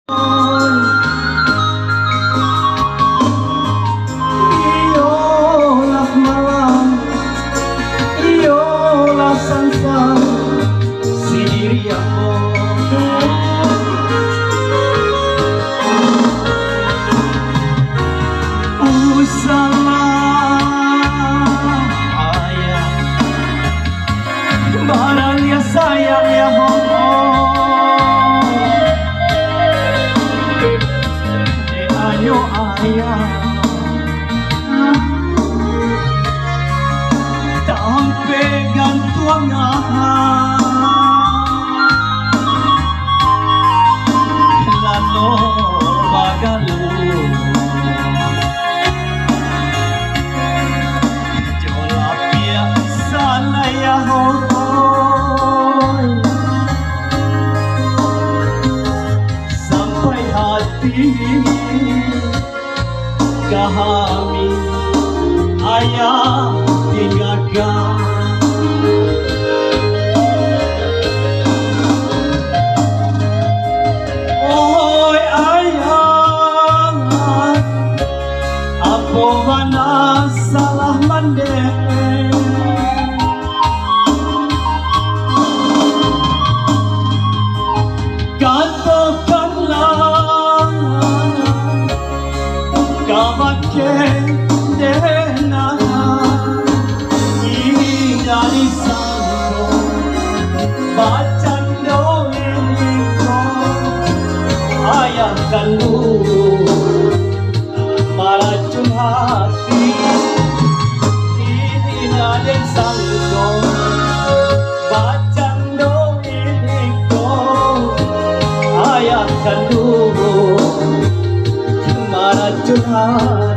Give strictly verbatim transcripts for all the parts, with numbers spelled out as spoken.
Iyolah malam, iyolah sansan, siriah. Usahlah ayah, barang dia sayang ya Allah. Dek ayo ayah, tampek gantuang ah, lalu bagaluh. Jo lapiak salai ah, sampai hati kami ayah tinggakan. Oi ayah, apo bana salah mandeh? Katokanlah kabake dek nan indak disangko, bacando iko ayah kanduang maracun hati. Indak den sangko, bacando iko ayah kanduang maracun hati.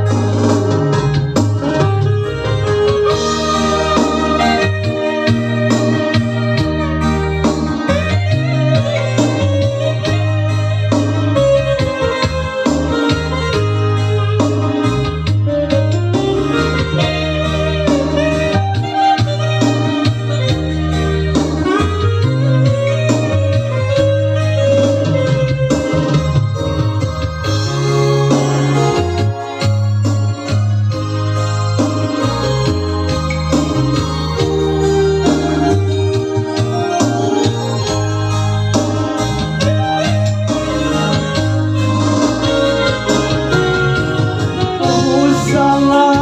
Usahlah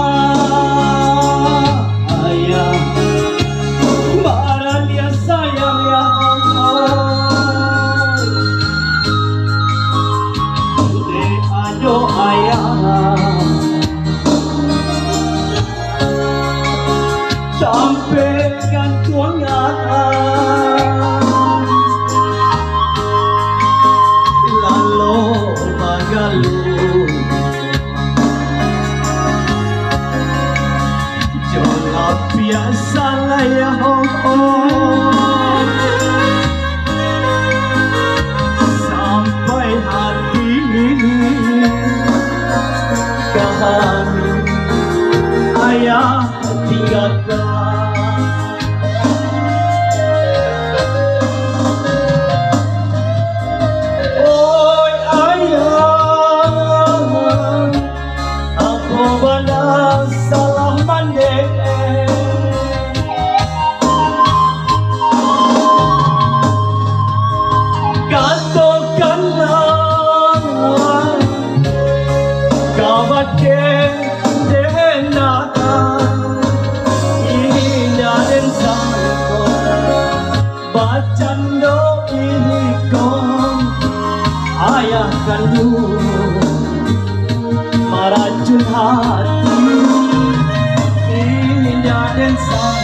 ayah, barang dia sayang ya Allah. Dek ayo ayah, sampai gantuang ah, lalu bagaluh. Jo lapiak salai ah, sampai hati kami ayah tinggakan. Oi ayah, apo bana salah mandeh? Katokanlah kabake dek nan indak den sangko, bacando iko ayah kanduang maracun hati. Indak den sangko,